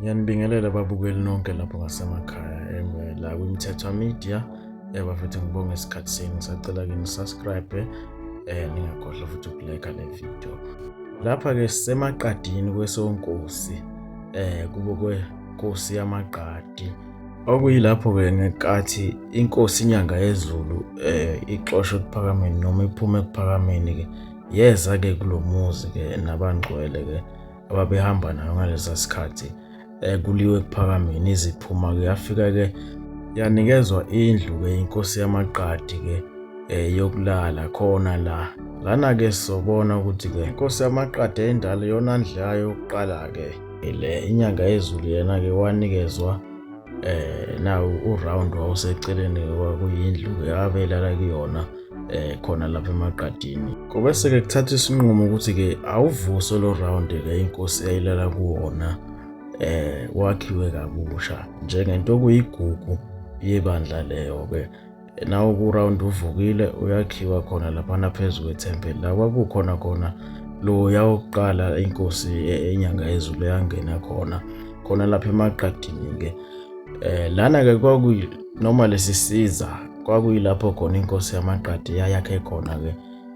Ngiyanibingelela babukeli nonke lapho ngasemakhaya la kwiMthethwa Media. Bafethu ngibonge isikhathi senu, ngisacela ke ni-subscribe ningakhohlwa futhi ukulike le video. Lapha-ke sisemaqadini kwesonkosi kubo kwenkosi yamaqadi. Okuyilapho-ke ngenkathi inkosi iNyanga yeZulu ixoshwa ekuphakameni noma iphuma ekuphakameni-ke yeza-ke kulo muzi-ke nabangcwele-ke ababehamba nayo ngalesa sikhathi kuliwe ekuphakameni iziphuma-ke yafika-ke yanikezwa indlu-ke inkosi yamaqadi-ke yokulala khona la. Lana-ke sizobona ukuthi-ke inkosi yamaqadi endala iyona ndlu yayo yokuqala-ke le iNyanga yeZulu yena-ke wanikezwa nawu uround wawuseceleni kwakuyindlu-ke abelala kuyona khona lapha emaqadini. Kube seke kuthatha isinqumo ukuthi-ke awuvuswe lo round-ke inkosi eyayilala kuwona wakhiwe kabusha njengento okuyigugu yebandla leyo-ke. Nawo ku-round uvukile uyakhiwa khona laphana phezu kwethempeli la kwakukhona khona lo yawokuqala inkosi eNyanga yeZulu eyangena khona khona lapha emaqadini-ke. Lana-ke kwakuyi noma lesisiza kwakuyilapho khona inkosi yamaqadi yayakhe khona-ke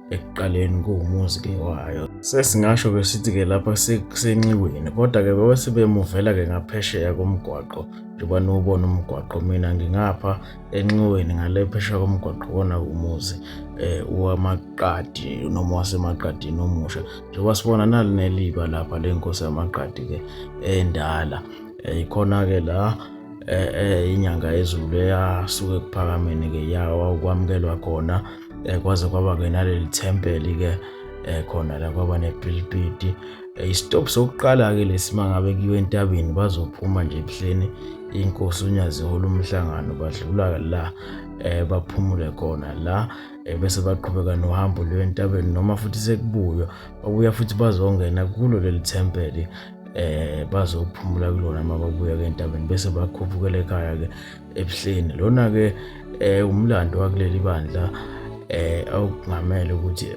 ekuqaleni kuwumuzi-ke wayo. Sesingasho-ke sithi-ke lapha kusenxiweni kodwa-ke bebe sebemuvela-ke ngaphesheya komgwaqo njengoba niwubona umgwaqo mina ngingapha enxiweni ngale phesheya komgwaqo kona umuzi wamaqadi noma wasemaqadini omusha njengoba sibona nali neliba lapha le nkosi yamaqadi-ke endala. Ikhona-ke la iNyanga yeZulu eyasuka ekuphakameni-ke yawa ukwamukelwa khona kwaze kwaba-ke naleli thempeli-ke khona la kwaba nepilipiti. Isitobhu sokuqala-ke lesi uma ngabe kuyiwa entabeni bazophuma nje ebuhleni inkosi uNyazi ihola umhlangano badlula la baphumule khona la bese baqhubeka nohambo luya entabeni noma futhi sekubuywa babuya futhi bazongena kulo leli thempeli bazophumula kulona uma babuya ke entabeni bese bakhuphukela ekhaya ke ebuhleni. Lona ke umlando wakuleli bandla okungamele ukuthi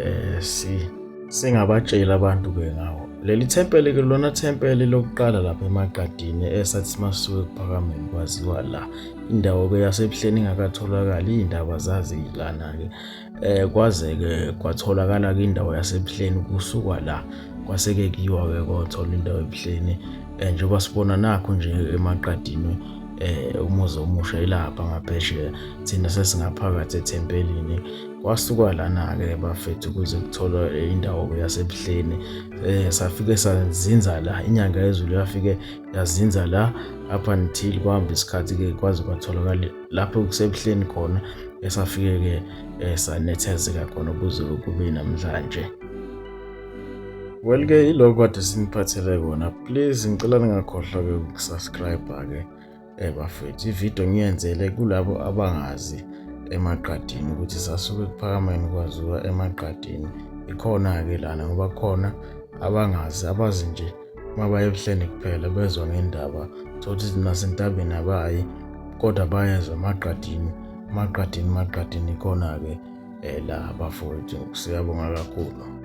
singabatsheli abantu ke ngawo. Leli thempeli ke lona thempeli lokuqala lapha emaqadini esathi masuke ekuphakameni kwaziwa la. Indawo ke yasebuhleni ingakatholakali iy'ndaba zazilana ke. Kwaze-ke kwatholakala-ke indawo yasebuhleni kusukwa la kwase-ke kuyiwa-ke kothola indawo ebuhleni njengoba sibona nakho nje emaqadini umuzi omusha ilapha ngaphesheya thina sesingaphakathi ethempelini. Kwasuka lana-ke bafethu ukuze kutholwe indawo yasebuhleni safike sazinza la iNyanga yeZulu yafike yazinza la up until kwahamba isikhathi-ke kwaze kwatholakala lapho kusebuhleni khona esafike-ke sanethezeka khona kuze kube namhlanje. Well-ke ilokho kade siniphathele kona. Please ngicela ningakhohlwa-ke ukusubscribe-ke bafethu. Ividiyo ngiyenzele kulabo abangazi emaqadini ukuthi sasuke ekuphakameni kwaziwa emaqadini. Ikhona-ke lana ngoba khona abangazi abazi nje uma baye ebuhleni kuphela bezwa ngendaba thothi nasentabeni abayi kodwa bayezwa emaqadini emaqadini emaqadini ikhona-ke la bafowethu. Siyabonga kakhulu.